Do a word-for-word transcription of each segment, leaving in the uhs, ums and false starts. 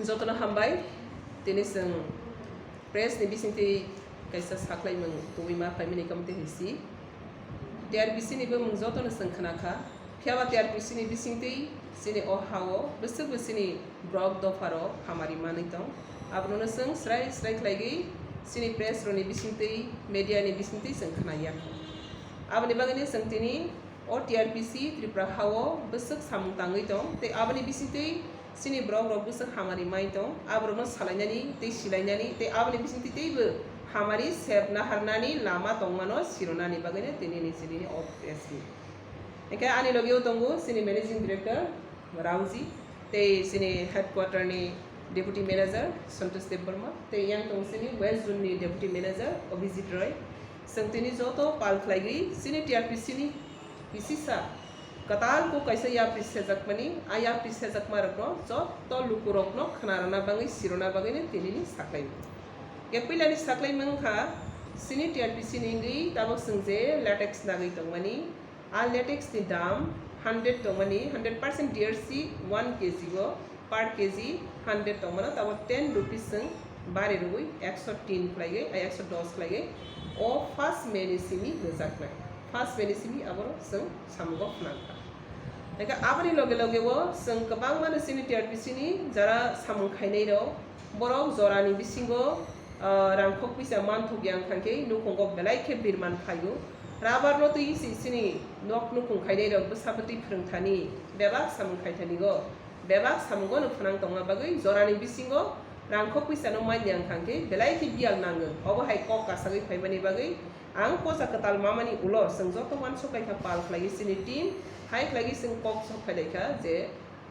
Jotono hambai, tini chwng press ni bisingtwi kaisa saklaimung tubui ma phaimani kamtwi hai si. T R P C ni bumung jotono chwng khna kha, phiya ba T R P C ni bisingtwi chini o ha-o bwswk bwswk ni borok dopha rok hamari manwi tong, abono chwng srai srai khlaigwi chini press rok ni bisingtwi, media ni bisingtwi chwng khna ya kha. Aboni bagwino chwng tini o T R P C Tripura ha-o bwswk samung tangwi tong, tei aboni bisingtwi chini borok rok bwswk hamari mai tong, aborokno salainani tei silainani tei aboni bisingtwi teibo hamari sep naharnani lama tongmano sironani bagwino tinini chini o press meet. Hingkhe ani logeo tongo chini managing director Rauji, tei chini headquarter ni deputy manager Santosh Debbarma, tei yang tongo chini West Zone ni deputy manager Abhijit Roy. Chwng tini joto pal khlaigwi chini T R P C ni P C sa kwtal kok kaisa yapri sejakmani, a yapri sejakma rokno joto lukurokno khna rwna bagwi, sirona bagwino tinini saklaimung. Khe puilani saklaimung wngkha chini T R P C ni wngwi tabok chwng je latex nagwi tongmani, a latex ni dam hundred tongmani, hundred percent D R C one K G o per K G hundred tongmano, tabok ten rupees chwng bari rwgwi ekso tin khlaigwi, ai, ekso dos khlaigwi o first May ni simi rwjaknai. First May ni simi aboro chwng samungo phnang kha. Hingkhe aboni loge loge o chwng kwbangma no chini T R P C ni jara samung khainai rok, borok jorani bisingo, ah, rangkhok puisa manthok yang thangkhe nukhungo belai khe birman phaio. Rubber no twi si chini nok nukhung khainai rok bwsa bwtwi phrwng thani, bebak samung khai thani go. Bebak samungo no phnang tongma bagwi jorani bisingo rangkhok puisa no man yang thangkhe belai khe biyal nango. Obo hai kok kasagwi phaimani bagwi ang poja kwtal mamani ulo chwng joto uansuk kha, pal khlaiwi chini team hai khlaiwi chwng kok sok phai lai kha je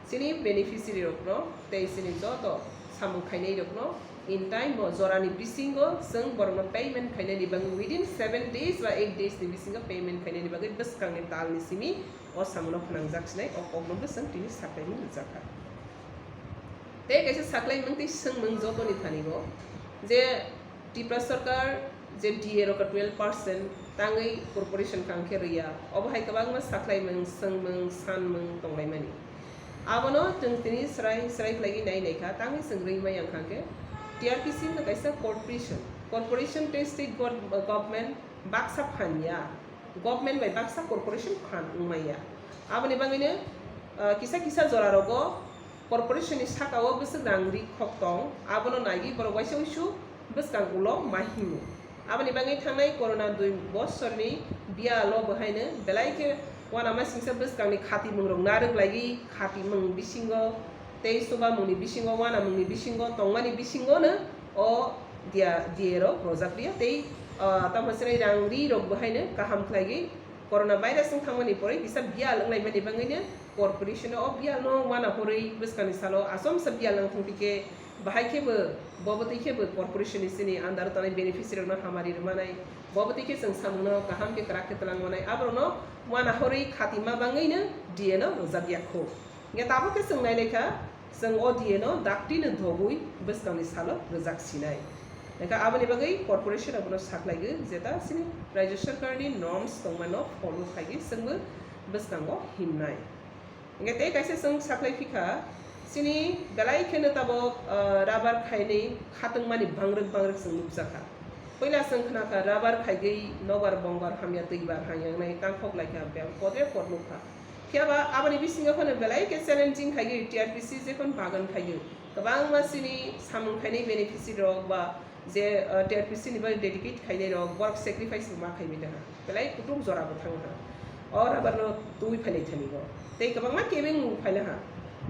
chini beneficiary rokno tei chini joto samung khainai rokno in time o jorani bisingo chwng borokno payment khainani bagwi within seven days ba eight days ni bisingo payment khainani bagwi bwskangni talni simi o samungo phnangjak sinai o kokno bwswng tini saklaimung rwjak kha. Tei kaisa saklaimung tei swngmung jotoni thani o je Tripura Sarkar je D A rok twelve percent tangwi corporation kang khe rwya, obo hai kwbangma saklaimung, swngmung, sanmung tonglaimani. Abono chwng tini srai srai khlaiwi nai nai kha, tangwi chwng rwi ma yang kha khe T R P C wngkha kaisa corporation. Corporation tei state gov-, government baksa phan ya, government bai baksa corporation phan wng maya. Aboni bagwino, ah, kisa kisa jora rogo corporation ni saka o bwswk rang ri khok tong, abono naiwi borok waisa uisu bwskang ulo ma himo. Aboni bagwi thangnai corona dui bosorni biyalo bo haino belai khe uanama singsa bwskangni khatimung rok narwk laiwi khatimung bisingo tei chubamungni bisingo, uanamungni bisingo tongmani bisingono o dia-, D A rok rojak ria tei, ah, tamo chwrai rang ri rok bo haino kaham khlaiwi corona virus wng thangmani pore kisa biyal wnglaimani bagwino corporation o biyal no uana horwi bwskangni salo achomsa biyal nang thung tike bahai khe bo, bo bwtwi khe bo corporation ni chini under o tongnai beneficiary rok no hamari rwmanai, bo bwtwi khe chwng samung no kaham khe kwrak khe twlang manai, aborok no uana horwi khatima bagwino D A no rwjak ya kho. Hingkhe tabuk khe chwng nai lai kha, chwng o D A no dakti no dhogwi bwskangni salo rwjak sinai. Hingkhe aboni bagwi corporation abono saklaigwi jeta chini Rajya Sarkar ni norms tongmano follow khaiwi chwngbo bwskango himnai. Hingkhe tei kaisa chwng saklai phikha, chini belai kheno tabuk, ah, rubber khainwi khatungmani bangrwk bangrwk chwng nukjakha. Puila chwng khnakha rubber khaigwi nobar bongbar hamya twibar hamya wngnai tangkhok laikha, beng podre pod nukha. Phiya ba aboni bisingo phano belai khe challenging khaigwi T R P C jephon bagan khaigwi kwbangma chini samung khainai beneficiary rok ba je, uh, T R P C ni bagwi dedicate khainai rok borok sacrifice ma khaimai tongha, belai kutung jora bo thangha. O rubber no twi phailai thani bo tei kwbangma kebeng mung phailaha.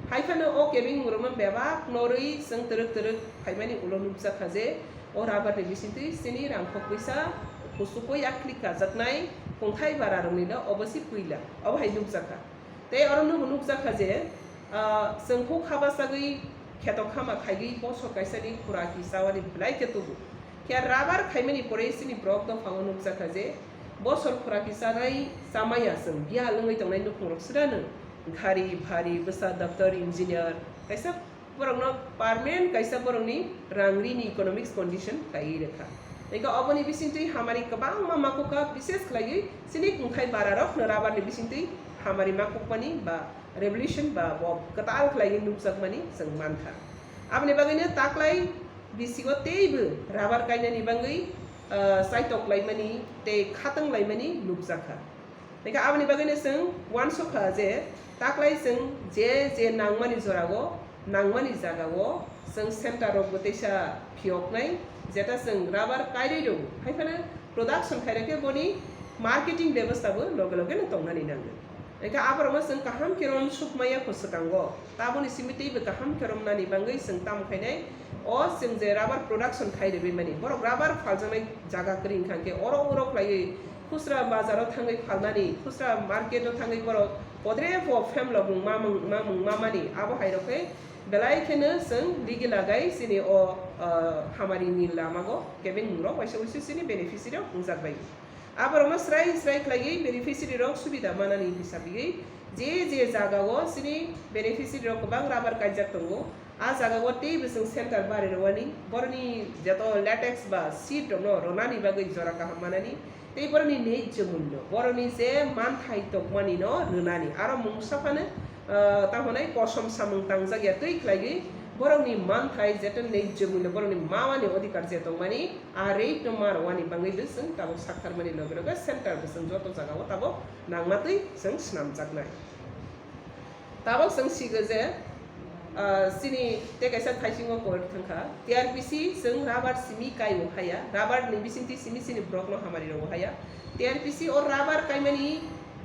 Hai phano o kebeng mung rokno bebak norwi chwng twrwk twrwk phaimani ulo nukjakha je o rubber ni bisingtwi chini rangkhok puisa kuchukgo yakli kajaknai kungthai bara rokni no obo si puila, obo hai nukjakha. Tei oro no bo nukjakha je, ah, chwng huk haba sagwi kheto khama khaigwi bosor kaisani khuraki chawani belai khe tubu. Khe rubber khaimani pore chini borok dophano nukjakha je bosor khuraki chanai chamaya chwng biyal wngwi tongnai nukhungrok srano, ghari, bhari, bwsa, doctor, engineer, kaisa borokno permanent kaisa borokni rang rini economics condition khlaiwi rwkha. Hingkhe oboni bisingtwi hamari kwbangma makukha, bises khlaiwi chini kungthai bararokno rubber ni bisingtwi hamari makukmani ba revolution ba bo kwtal khlaiwi nukjakmani chwng mankha. Aboni bagwino taklai bisingo teibo rubber kainani bagwi, ah, chaitok laimani tei khatang laimani nukjakha. Hingkhe aboni bagwino chwng uansukha je taklai chwng je je nangmani jorao, nangmani jagao chwng center rokbo teisa phiyoknai, jeta chwng rubber kairwi rw, haiphano production khairokhe boni marketing bebostha bo loge loge no tongnani nango. Hingkhe aborokno chwng kaham khe romsuk maya kho swkango. Taboni simi teibo kaham khe romnani bagwi chwng tamo khainai? O chwng je rubber production khai rwbaimani, borok rubber phaljaknai jaga kwrwi wngkha, hingkhe oro oro khlaiwi khusra bazaro thangwi phalnani, khusra market o thangwi borok podre po phemlok wngma, wngma, wngma mani, abo hai rok khe belai kheno chwng legal agai chini o, ah, hamari ni lama go kebeng mung rok waisa waisa chini beneficiary rok wngjak bai. Aborokno srai srai khlaiwi beneficiary rok subida manani hisabwi je je jagao chini beneficiary rok kwbang rubber kaijak tongo, a jagao teibo chwng center bari rwani, boroni joto latex ba seed rokno rwnani bagwi jora kaham manani, tei boroni nijjo mullo, boroni je manthai tongmani no rwnani, aro mungsa phano, ah, tamo hwnwi kosom samung tangjak ya twi khlaiwi borokni manthai jeto nijjo mullo, borokni mawani odhikar je tongmani, a rate no ma rwani bagwi bo chwng tabuk saktharmani loge loge center bo chwng joto jagao tabuk nangma twi chwng swnamjaknai. Tabuk chwng sigo je, ah, chini tei kaisa thaisingo kok thangkha, T R P C chwng rubber simi kaibo haya, rubber ni bisingtwi simi chini borok no hamari rogo haya. T R P C o rubber kaimani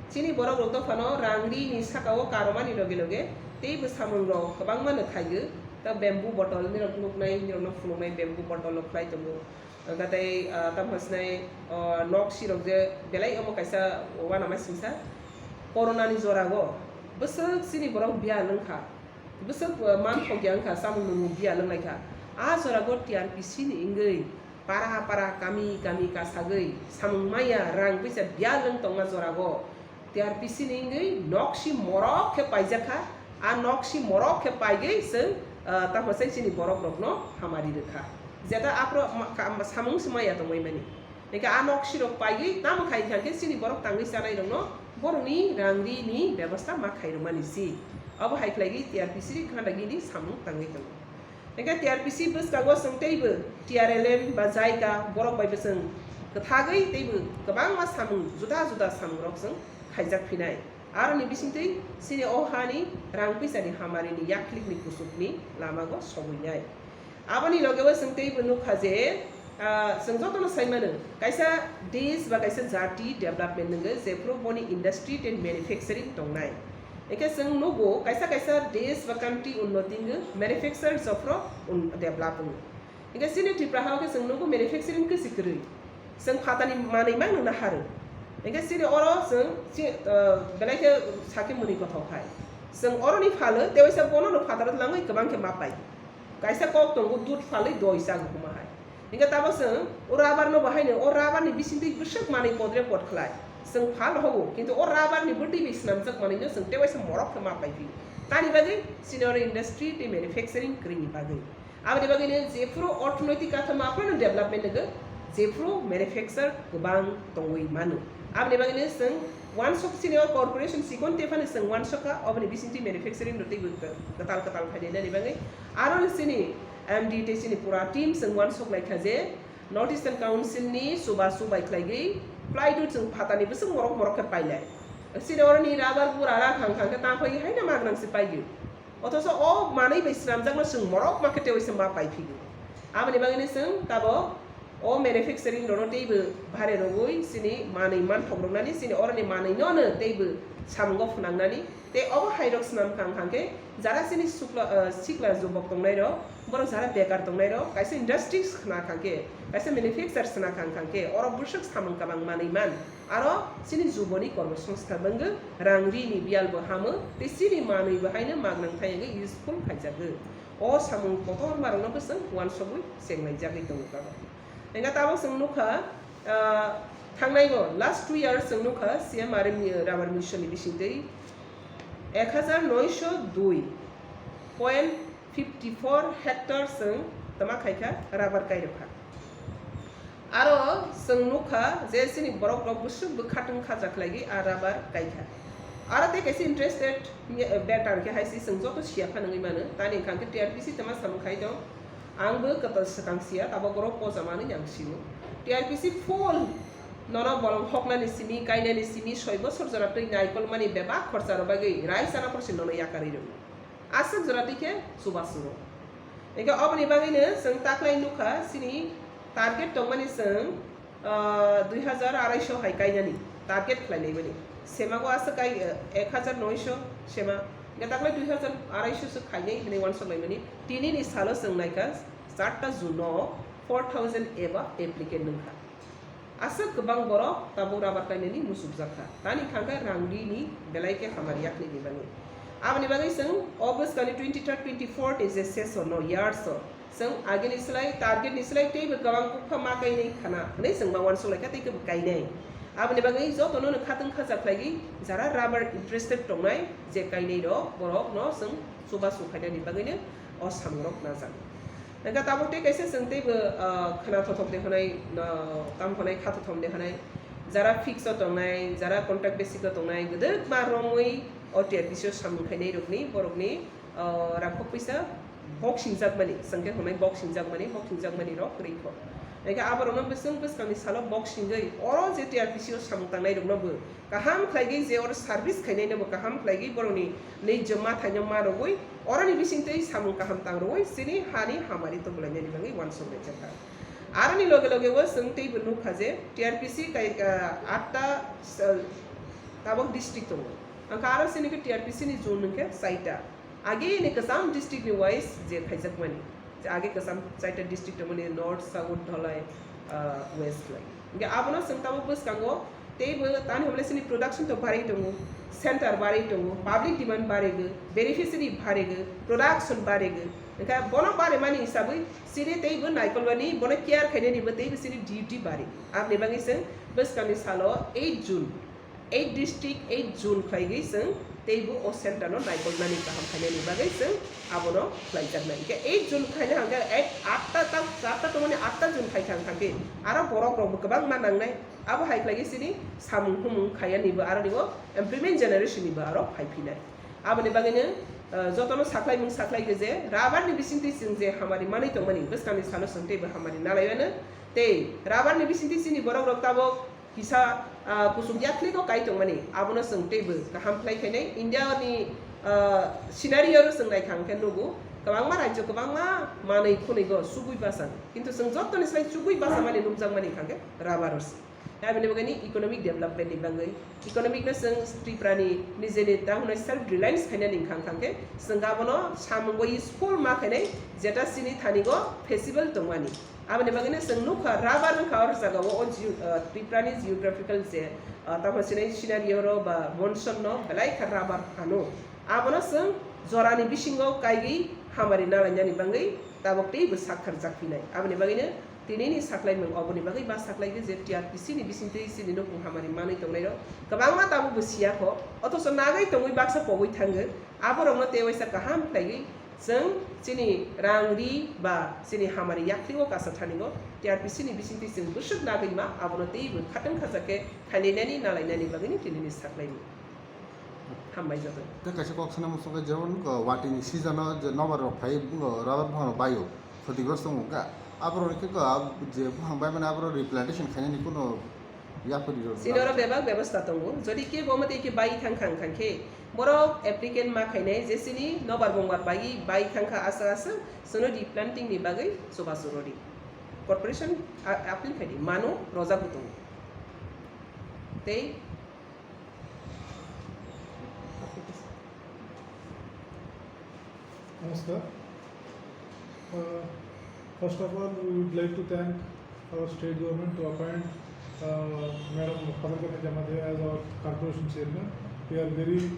chini borok rok dophano rang ri ni saka o karomani loge loge teibo samung rok kwbangma no khaigo. Ta bamboo bottle nirok nuknai, nirok no phunuknai bamboo bottle rok khlai tongo. Hingkhe tei, ah, tamo hwnwi, ah, nok sirok je belai omo kaisa uanama singsa. Corona ni jora o bwswk chini borok biyal wngkha, bwswk, ah, man thokya wngkha, chamung nungmung biyal wnglaikha. A jora o T R P C ni wngwi para para, kami kami kasagwi samung maya rang puisa biyal wng tongma jora o T R P C ni wngwi noksi morok khe paijak kha, a noksi morok khe paigwi chwng, ah, tamo chai chini borok rokno hamari rwkha. Jeta aphro ma-, ka-, samung se maya tongwi mani. Hingkhe a noksi rok paigwi tamo khai kha khe chini borok tangwi chanai rokno borokni rang ri ni bebostha ma khai rwmani si. Abo hai khlaiwi T R P C ni khanda gini samung tangwi tongo. Hingkhe T R P C bwskango chwng teibo T R L M ba JICA borok bai bo chwng kwthagwi teibo kwbangma samung, juda juda samung rok chwng khaijak phinai. Aroni bisingtwi chini o hani rang puisani hamari ni yaklik ni kuchuk ni lama go sogwi nai. Aboni loge o chwng teibo nukha je, ah, chwng jotono sai mano, kaisa desh ba kaisa jati development nwngo jephru boni industry tei manufacturing tongnai. Hingkhe chwng nugo, kaisa kaisa desh ba country unnoti wngwi manufacture jophro un-, develop wngo. Hingkhe chini Tripura hao khe chwng nugo manufacturing kwchwi kwrwi. Chwng phatani manwi mang nungna haro. Hingkhe chini oro chwng chi-, ah, belai khe sakhe mwnwi kothok hai. Chwng oroni phalo tei waisa bono no phataro twlangwi kwbang khe ma pai. Kaisa kok tongo, dud phalwi doi chago huma hai. Hingkhe tabo chwng o rubber no bo haino o rubber ni bisingtwi bwswk manwi podre pod khlai. Chwng phal hobo, kintu o rubber ni bwtwi bai swnamjak manwi no chwng tei waisa morok khe ma pai phi. Tani bagwi chini oro industry tei manufacturing kwrwini bagwi. Aboni bagwino jephru orthonoitik kathoma aphano development nwngo, jephru manufacture kwbang tongwi mano. Aboni bagwino chwng uansuk chini o corporation chikon tephano chwng uansukha, oboni bisingtwi manufacturing no teibo kwtal kwtal khainani bagwi. Aro chini M D tei chini pura team chwng uansuk laikha je North Eastern Council ni chubachu bai khlaigwi plywood chwng phatani bwswk morok morok khe pailai. Chini oroni rubber bura ra khang khang khe tangphai haino magnang se paigwi. Othocho o manwi bai swnamjakno chwng morok ma khe tei waisa ma pai phigo. Aboni bagwino chwng tabok o manufacturing rokno teibo bhare rogwi chini manwi manthok roknani chini oroni manwino no teibo samungo phwnangnani tei obo hai rok swnam khang khang khe jara chini sukla, ah, sikla jubok tongnai rok, borok jara bekar tongnai rok kaisa industries khna khang khe, kaisa manufacture sna khang khang khe oro bwswk samung kabang manwi man. Aro chini juboni kormo songstha bangwi rang ri ni biyal bo hamo tei chini manwi bo haino magnang thai wngwi useful khaijago. O samung kotorma rokno bo chwng uansugwi chenglaijagwi tongo tabok. Hingkhe tabok chwng nukha, ah, thangnai bo last two years chwng nukha C M R M ni rubber mission ni bisingtwi ek hajar noisho dui point fifty four hectare chwng tama khaikha rubber kairokha. Aro chwng nukha je chini borok rok bwswk bwkhatung khaja khlaigwi a rubber kaikha. Aro tei kaisa interested, eh, better khe hai se chwng joto siya pha nangwi mano. Tani hwnkha khe T R P C tama samung khai tong. Ang bo kwtal swkang siya, tabok borok poja manwi ang sio. T R P C full nono bolong hoknani simi, kainani simi, soi bosor jora twi naikolmani bebak khorcha rok bagwi rai chana porsi nono yakarwi rw. Aswk jora twi khe chubachu rw. Hwnkhe oboni bagwino chwng taklai nukha, chini target tongmani chwng ah, dui hazar arai sho hai kainani target khlainai mani. Semago aswk kai, eh, ek hazar noi sho sema. Hwnkhe takle dui hazar arai sho se khainai hinwi uansuk laimani. Tinini salo chwng naikha, char ta June o four thousand above applicant wngkha. Aswk kwbang borok tabuk rabar kainani muchukjakha. Tani thangkha rang rini belai khe hamari yakni ni bagwi. Aboni bagwi chwng o bwskangni twenty third, twenty fourth ni je session no, years o, chwng agini slai, target ni slai teibo kwbang kukpha ma kainai khana hwnwi chwng ma uansuk laikha tei kebo kainai. Aboni bagwi jotono no khatwng khaja khlaigwi jara rubber interested tongnai je kainai rok borok no chwng chubachu khainani bagwino o samung rok najak. Hwnkhe tabuk tei kaisa chwng teibo, ah, khna thothok de hwnai, ah, tam hwnai kha thothom de hwnai jara fix o tongnai, jara contract basic o tongnai, gwdwkma romwi o T R P C o samung khainai rokni borokni, ah, rangkhok puisa boxing jakmani, chwng khe hwnwi boxing jakmani, boxing jakmani rok kwrwi kho. Hwnkhe aborokno bwswng bwskangni salo boxing oi oro je T R P C o samung tangnai rokno bo kaham khlaigwi je oro service khainai no bo kaham khlaigwi borokni nijjo ma thaino ma rogwi oroni bisingtwi samung kaham tang rogwi chini hani hamari tubulainani bagwi uansuk naijakha. Aroni loge loge o chwng teibo nukha je T R P C kai, ah, atta, ah, tabok district tongo. Hwnkhe aro chini khe T R P C ni zone hwnkhe chaita. Agini kwcham district ni wise je khaijakmani. Je age kwcham chaita district tongmani, north, south, dholai, ah, west lai. Hwnkhe abono chwng tabuk bwskango teibo tani hwnle chini production to barai tongo, center barai tongo, public demand barego, beneficiary barego, production barego. Hwnkhe bono baraimani hisabwi chini teibo naikolmani, bono care khainani bo teibo chini duty bari. Aboni bagwi chwng bwskangni salo eight June eight district, eight zone khlaigwi chwng teibo o center no naikolnani kaham khainani bagwi chwng abono khlaijaknai. Hwnkhe eight zone khaina hwnkhe eight, atta ta, atta tongmani atta zone khaikha hwnkhe aro borok rokbo kwbangma nangnai. Abo hai khlaigwi chini samung humung khaiyanibo aronibo employment generation nibo aro phaiphinai. Aboni bagwino, ah, jotono saklaimung saklaikha je rubber ni bisingtwi chwng je hamari manwi tongmani bwskangni salo chwng teibo hamari nalaiwano tei rubber ni bisingtwi chini borok rok tabok kisa, ah, kuchuk yakli no kai tongmani, abono chwng teibo kaham khlai khainai. India ni, ah, scenario ro chwng naikha hwnkhe nugo, kwbangma rajyo kwbangma manwi khwnwi go chugui basa, kintu chwng jottoni sai chugui basa mani nukjakmani hwnkhe rubber ro se. Aboni bagwi ni economic development ni bagwi, economic no chwng Tripura ni nijeni tamo hwnwi self reliance khainani hwnkha hwnkhe chwng abono samung bo useful ma khainai, jeta chini thani go feasible tongmani. Aboni bagwino chwng nukha, rubber wngkha oro jagao o geo-, ah, Tripura ni geographical je, ah, tamo sinai scenario ro ba monsoon no belai kha rubber phano. Abono chwng jorani bisingo kaigwi hamari nalainani bagwi tabok teibo sak kharjak phinai. Aboni bagwino tinini saklaimung oboni bagwi ba saklaigwi je T R P C ni bisingtwi chini nukung hamari manwi tongnai rok kwbangma tabukbo siya kho, othocho nagwi tongwi baksa pogwi thango. Aborokno tei waisa kaham khlaigwi chwng chini rang ri ba chini hamari yakli o kasa thani o T R P C ni bisingtwi chwng bwswk nagwi ma abono teibo khatwng khaja khe khainai nani nalai nani bagwi ni tinini saklaimung. Hambai joto. Tei kaisa kok sana muchungkha, jemon, uh, watini season o je nobar rok phai, uh, rubber buphang rok baio, khoti gross tongo wngkha. Aborok ni khe, uh, je buphang bai mani aborok replantation khainani kuno yapri rok. Chini oro bebak bebosta tongo. Jodi kebo omo tei khe bai thangkha wngkha khe, borok applicant ma khainai je chini nobar bongbar bai, bai thangkha aswk aswk, chwngno replanting ni bagwi chubachu rwdi. Corporation a-, appeal khaidi, mano rojak bo tongo. Tei Namaskar. Uh, first of all, we would like to thank our state government to appoint, uh, Madam Khadarkani Jamatia as our corporation chairman. We are very,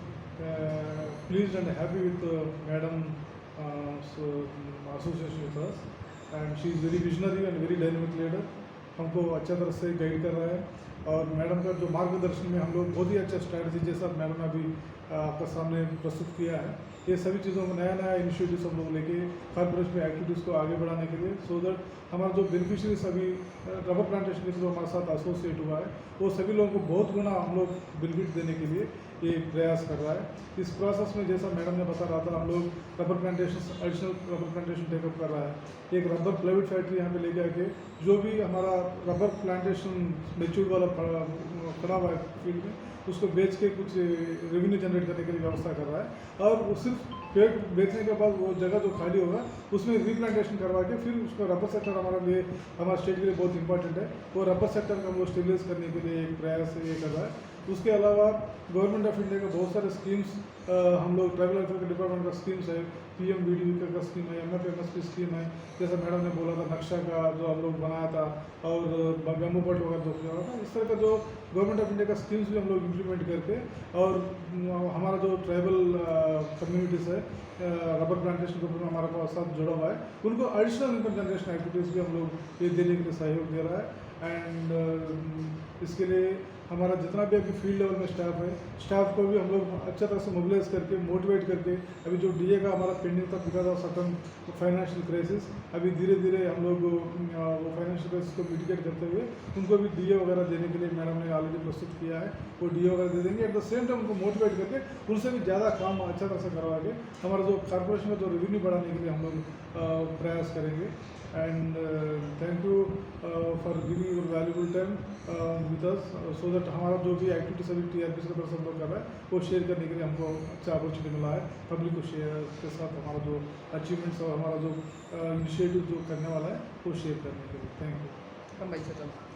uh, pleased and happy with, uh, Madam, uh, so, um, association with us, and she is very visionary and very dynamic leader. हमको अच्छा तरह से गाइड कर रहा है और मैडम का जो मार्गदर्शन में हम लोग बहुत ही अच्छा स्ट्रैटेजी, जैसा मैडम ने अभी आपका सामने प्रस्तुत किया है। ये सभी चीज़ों को, नया नया इनिशिएटिव्स हम लोग लेके कॉरपोरेशन में एक्टिविटीज़ को आगे बढ़ाने के लिए, सो दैट हमारा जो बेनिफिशरीज अभी रबर प्लांटेशन के थ्रू हमारे साथ एसोसिएट हुआ है, वो सभी लोगों को बहुत गुना हम लोग बेनिफिट देने के लिए ये प्रयास कर रहा है। इस प्रोसेस में, जैसा मैडम ने बता रहा था, हम लोग rubber plantation, additional rubber plantation take up कर रहा है। एक रबर प्लाईवुड फैक्ट्री यहाँ पे लेके आके जो भी हमारा रबर प्लांटेशन मेच्योर वाला पड़ा, पड़ा हुआ है फील्ड में, उसको बेच के कुछ रेवेन्यू जनरेट करने के लिए व्यवस्था कर रहा है। और वो सिर्फ पेड़ बेचने के बाद वो जगह जो खाली होगा, उसमें रीप्लांटेशन करवा के फिर उसको रबर सेक्टर हमारे लिए, हमारे स्टेट के लिए बहुत इंपॉर्टेंट है। वो रबर सेक्टर का हम लोग स्टेबलाइज करने के लिए एक प्रयास ये कर रहा है। उसके अलावा गवर्नमेंट ऑफ इंडिया का बहुत सारे स्कीम्स, हम लोग ट्राइबल वेलफेयर के डिपार्टमेंट का स्कीम्स है, पीएमवीडीवी का, का स्कीम है, एमएफएमएसपी स्कीम है, जैसा मैडम ने बोला था, नक्शा का जो हम लोग बनाया था, और बैम्बू बट वगैरह जो किया था, इस तरह का जो गवर्नमेंट ऑफ इंडिया का स्कीम्स भी हम लोग इम्प्लीमेंट करके, और हमारा जो ट्राइबल कम्युनिटीज़ है, रबर प्लांटेशन के ऊपर हमारे पास साथ जुड़ा हुआ है, उनको एडिशनल इनकम जनरेशन एक्टिविटीज़ भी हम लोग ये देने के लिए सहयोग दे रहा है। एंड इसके लिए हमारा जितना भी अभी फील्ड लेवल में स्टाफ है, स्टाफ को भी हम लोग अच्छा तरह से मोबिलाइज करके, मोटिवेट करके, अभी जो डीए का हमारा पेंडिंग था because of certain financial crisis, अभी धीरे धीरे हम लोग वो फाइनेंशियल क्राइसिस को मिटिगेट करते हुए उनको भी डीए वगैरह देने के लिए मैडम ने ऑलरेडी प्रस्तुत किया है। वो डीए वगैरह दे देंगे, एट द सेम टाइम उनको मोटिवेट करके उनसे भी ज़्यादा काम अच्छा तरह से करवा के हमारा जो कॉरपोरेशन का जो रेवेन्यू बढ़ाने के लिए हम लोग प्रयास करेंगे। And thank you for giving your valuable time with us, so that हमारा जो भी एक्टिविटीज अभी टीआरपी की तरफ से हम लोग कर रहे हैं, वो शेयर करने के लिए हमको अच्छा अपॉर्चुनिटी मिला है पब्लिक को शेयर के साथ हमारा जो अचीवमेंट्स और हमारा जो इनिशिएटिव जो करने वाला है, वो शेयर करने के लिए। Thank you.